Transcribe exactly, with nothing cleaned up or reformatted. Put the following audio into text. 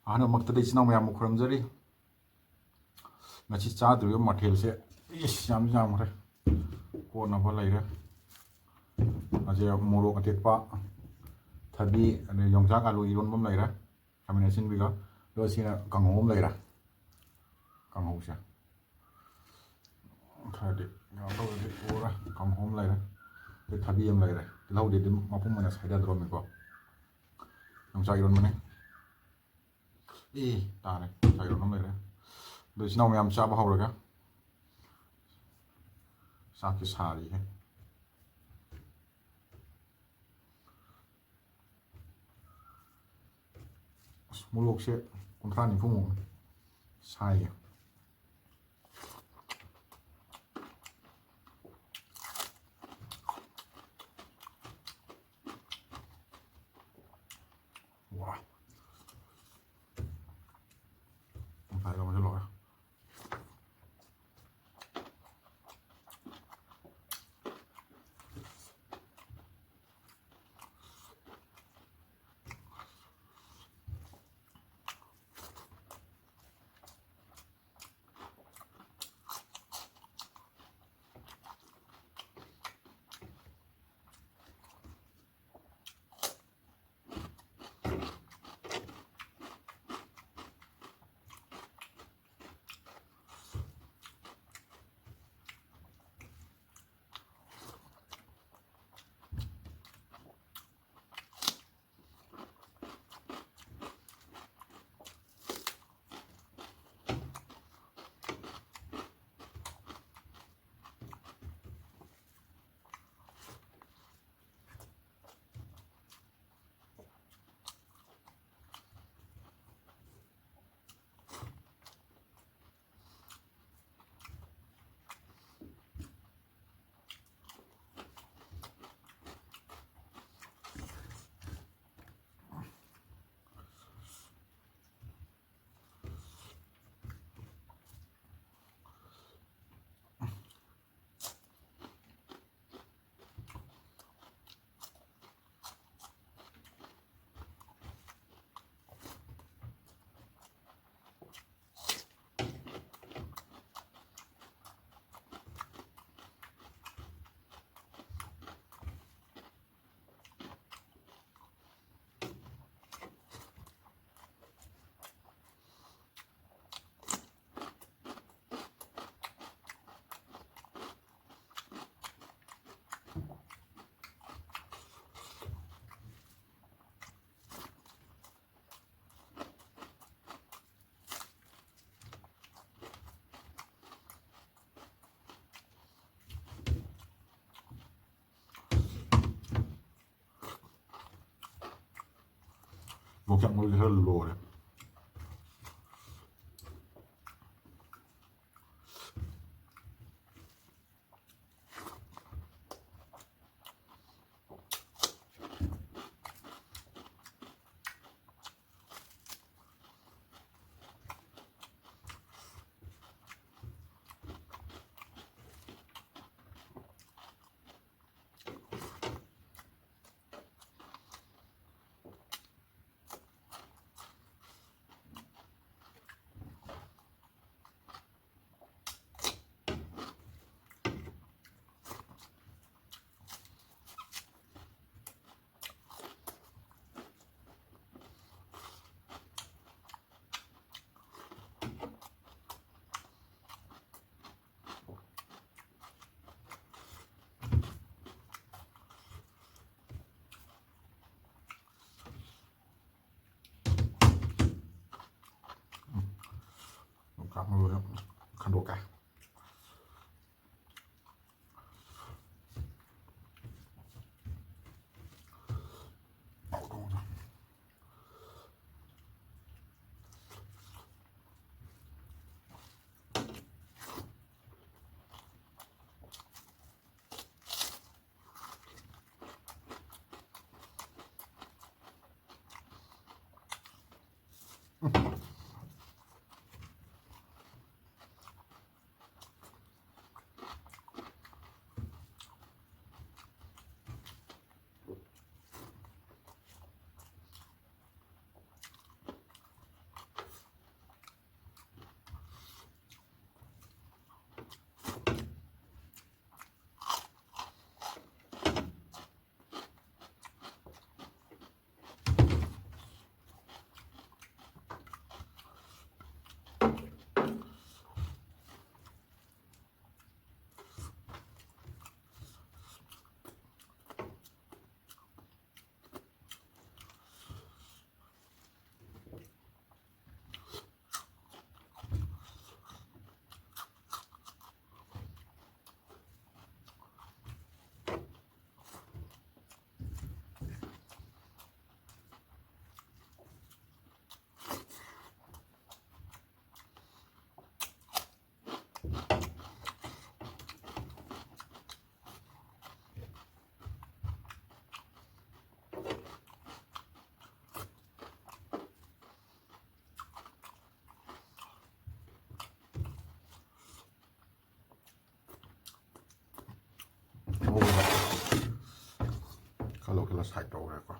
ꯑꯍꯥꯟꯕꯃꯛꯇꯗ ꯏꯆꯤꯟ ꯏꯅꯥꯎ ꯃꯌꯥꯝꯕꯨ ꯈꯨꯔꯨꯝꯖꯔꯤ꯫ ꯉꯁꯤ ꯆꯥꯗꯣꯔꯤꯕ ꯃꯊꯦꯜꯁꯦ ꯏꯁ ꯌꯥꯝ ꯌꯥꯝꯈ꯭ꯔꯦ꯫ ꯀꯣꯠꯅꯕ ꯂꯩꯔꯦ꯫ ꯑꯁꯤ ꯃꯣꯔꯣꯛ ꯑꯇꯦꯛꯄ, ꯊꯕꯤ, ꯑꯗꯩ ꯌꯣꯡꯆꯥꯛ ꯑꯥꯂꯨ ꯏꯔꯣꯟꯕ ꯑꯃ ꯂꯩꯔꯦ꯫ ꯈꯥꯃꯦꯟ ꯑꯁꯤꯟꯕꯤꯒ꯫ ꯑꯗꯨꯒ ꯁꯤꯅ ꯀꯥꯡꯍꯧ ꯑꯃ ꯂꯩꯔꯦ꯫ ꯀꯥꯡꯍꯧꯁꯦ ꯈꯔꯗꯤ ꯀꯩꯅꯣ ꯇꯧꯔꯗꯤ ꯎꯔꯦ꯫ ꯀꯥꯡꯍꯧ ꯑꯃ ꯂꯩꯔꯦ꯫ ꯑꯗꯩ ꯊꯕꯤ ꯑꯃ ꯂꯩꯔꯦ꯫ ꯇꯤꯜꯍꯧꯗꯤ ꯑꯗꯨꯝ ꯃꯄꯨꯝ ꯑꯣꯏꯅ ꯁꯥꯏꯗꯗ꯭ꯔꯣꯕꯅꯤꯀꯣ꯫ ꯌꯣꯡꯆꯥꯛ ꯏꯔꯣꯟꯕꯅꯦ꯫ ꯑꯦ, ꯇꯥꯔꯦ꯫ ꯌꯣꯡꯆꯥꯛ ꯏꯔꯣꯟꯕ ꯑꯃ ꯂꯩꯔꯦ꯫ ꯑꯗꯣ ꯏꯆꯤꯟ ꯏꯅꯥꯎ ꯃꯌꯥꯝ ꯆꯥꯕ ꯍꯧꯔꯒꯦ꯫ ꯆꯥꯛꯁꯦ ꯁꯥꯔꯤꯍꯦ꯫ ꯑꯁ, ꯃꯣꯔꯣꯛꯁꯦ ꯀꯨꯟꯊ꯭ꯔꯥ ꯅꯤꯐꯨꯃꯨꯛ ꯁꯥꯏꯌꯦ꯫ ꯋꯥ꯫ ꯉꯁꯥꯏꯒ ꯑꯃꯁꯨ ꯂꯧꯔꯦ꯫ ꯌꯣꯡꯆꯥꯛ ꯃꯔꯨꯁꯦ ꯈꯔ ꯂꯣꯏꯔꯦ꯫ ꯌꯣꯡꯆꯥꯛ ꯃꯔꯨꯁꯦ ꯈꯟꯗꯣꯛꯀꯦ꯫ ꯁꯥꯏꯠ ꯇꯧꯈ꯭ꯔꯦꯀꯣ꯫